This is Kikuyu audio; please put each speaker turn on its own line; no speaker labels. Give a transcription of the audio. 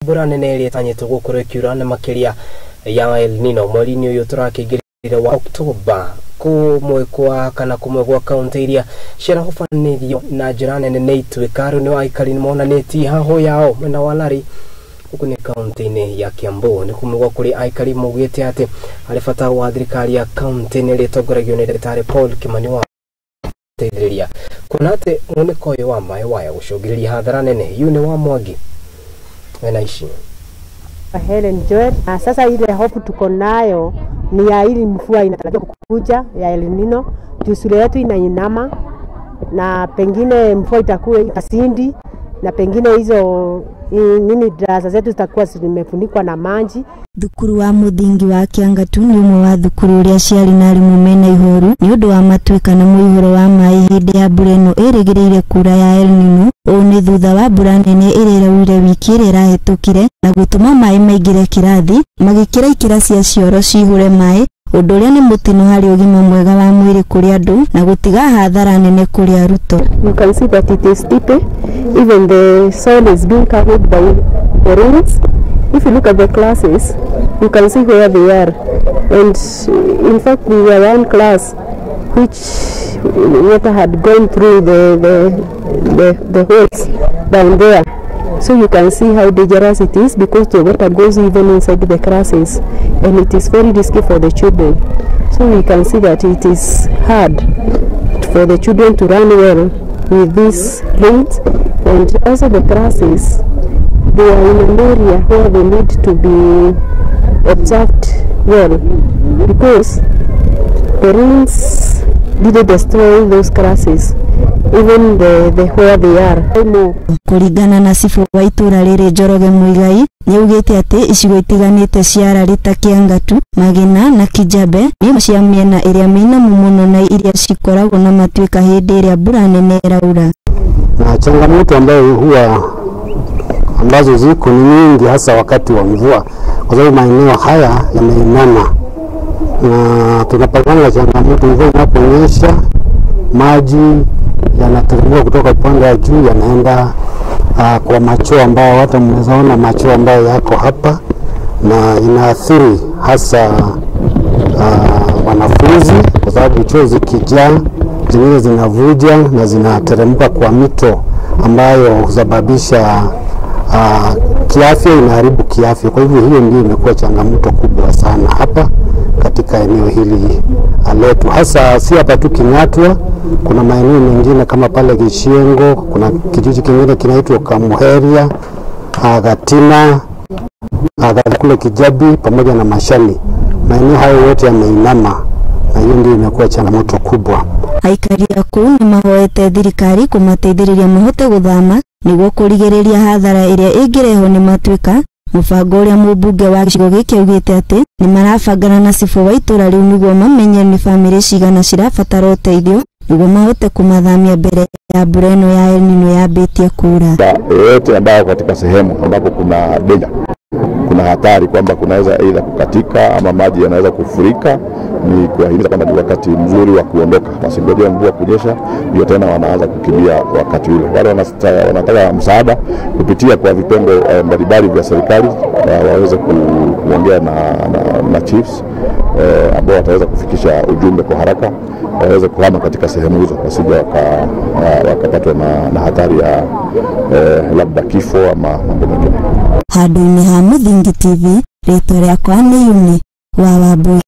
Mbura nene ĩrĩa ĩtanyĩtwo gũkorwo ĩkiura na makĩria ya El Nino mweri-inĩ ũyũ tũrakĩingĩrire wa Oktoba, kũmwe kwa kana kũmwe gwa kaunti iria ciarahobanĩrio na njĩra nene nĩ ituĩka. Rĩu nĩ aikari nĩ monanĩtie hahũ yao mwena wa Lari, gũkũ nĩ kaunti-inĩ ya Kiambu. Nĩ kũmwe gwa kũrĩ aikari maugĩte atĩ harĩ bata wa thirikari ya kaunti nĩ ĩrĩa ĩtongoragio nĩ ndagĩtarĩ Paul Kimani wa gũteithĩrĩria kuona atĩ munĩko ũyũ wa maĩ waya gũcũngĩrĩria hathara nene. Yu nĩ wa Mwangi wena ici.
Helen Joel. Na sasa ile hope tuko nayo ni ya ili mvua inatarajiwa kukuja ya El Nino. Shule yetu inainama na pengine mvua itakuwa itasindi na pengine hizo nini darasa zetu zitakuwa zimefunikwa na maji.
Thukuru wa muthingi wa Kiangatu ni umwe wa thukuru uria aciari na arimũ mena ihoru ni undu wa matuĩka na mũihũro wa maĩ hĩndĩ ya mbura ĩno ĩrĩgĩrĩire kura ya El Nino. Ũũ nĩ thutha wa mbura nene ĩrĩa ĩraurire wiki ĩrĩa ĩrahĩtũkire na gũtũma maĩ maingĩre kĩrathi magĩkĩra ikĩra cia cioro cihũre maĩ, ũndũ ũrĩa nĩ mũtino harĩ ũgima mwega wa mwĩrĩ kũrĩ andũ na gũtiga hathara nene kũrĩ arutwo.
You can see that it is steep. Even the soil is being covered by the rains. If you look at the classes, you can see where they are. And in fact, we were one class which water had gone through the holes down there. So you can see how dangerous it is, because the water goes even inside the classes, and it is very risky for the children. So we can see that it is hard for the children to run well with these rains. And also the classes, they are in an area where they need to be observed well, because the rains didn't destroy those classes, even the where they are.
Kũringana na cibũ wa itũra rĩrĩ Njoroge Muigai nĩaugĩte atĩ icigo itiganĩte cia Arari ta Kĩangatu, Magina na Kijabe nĩ cia mĩena ĩrĩa mĩinamu mũno na iria cikoragwo na matuĩka hĩndĩ ĩrĩa mbura nene ĩraura.
Na changamoto ambayo huwa ambazo ziko ni nyingi, hasa wakati wa mvua, kwa sababu maeneo haya yameinama na tunapatana changamoto. Mvua inaponyesha maji yanateremka kutoka upande wa juu yanaenda kwa macho ambao hata mnaona macho ambayo yako hapa, na inaathiri hasa wanafunzi, kwa sababu choo zikijaa zingine zinavuja na zinateremka kwa mito ambayo husababisha kiafya, inaharibu kiafya. Kwa hivyo hiyo ndio imekuwa changamoto kubwa sana hapa katika eneo hili letu, hasa si hapa tu King'atwa, kuna maeneo mengine kama pale Kishiengo, kuna kijiji kingine kinaitwa Kamuheria, Gatina, kule Kijabi pamoja na Mashani. Maeneo hayo yote yameinama na hiyo ndio imekuwa changamoto kubwa.
Aikari a kũu nĩ mahoete thirikari kũmateithĩrĩria mahote gũthama nĩguo kũrigĩrĩria hathara ĩrĩa ĩngĩrehwo nĩ matuĩka. Mũbango ũrĩa mũmbunge wa gĩcigo gĩkĩ augĩte atĩ nĩ marabangana na cibũ wa itũra rĩu nĩguo mamenye nĩ bamĩrĩ cigana cirabatara ũteithio nĩguo mahote kũmathamia mbere ya mbura ĩno ya El Nino yambĩtie kura.
Yote ambayo katika sehemu ambapo kuna danger, kuna hatari kwamba kunaweza aidha kukatika ama maji yanaweza kufurika, ni kuwahimiza kwamba ni wakati mzuri wa kuondoka, wasingoje mvua kunyesha ndio tena wanaanza kukimbia wakati ule. Wale wanataka msaada kupitia kwa vitengo mbalimbali vya serikali waweze kuongea na chiefs ambao wataweza kufikisha ujumbe kwa haraka, waweze kuhama katika sehemu hizo wasije wakapatwa na hatari ya labda kifo ama mambo mengine.
Handũ-inĩ ha Mũthingi TV, rĩtwa rĩakwa nĩ Yuni wa Wambui.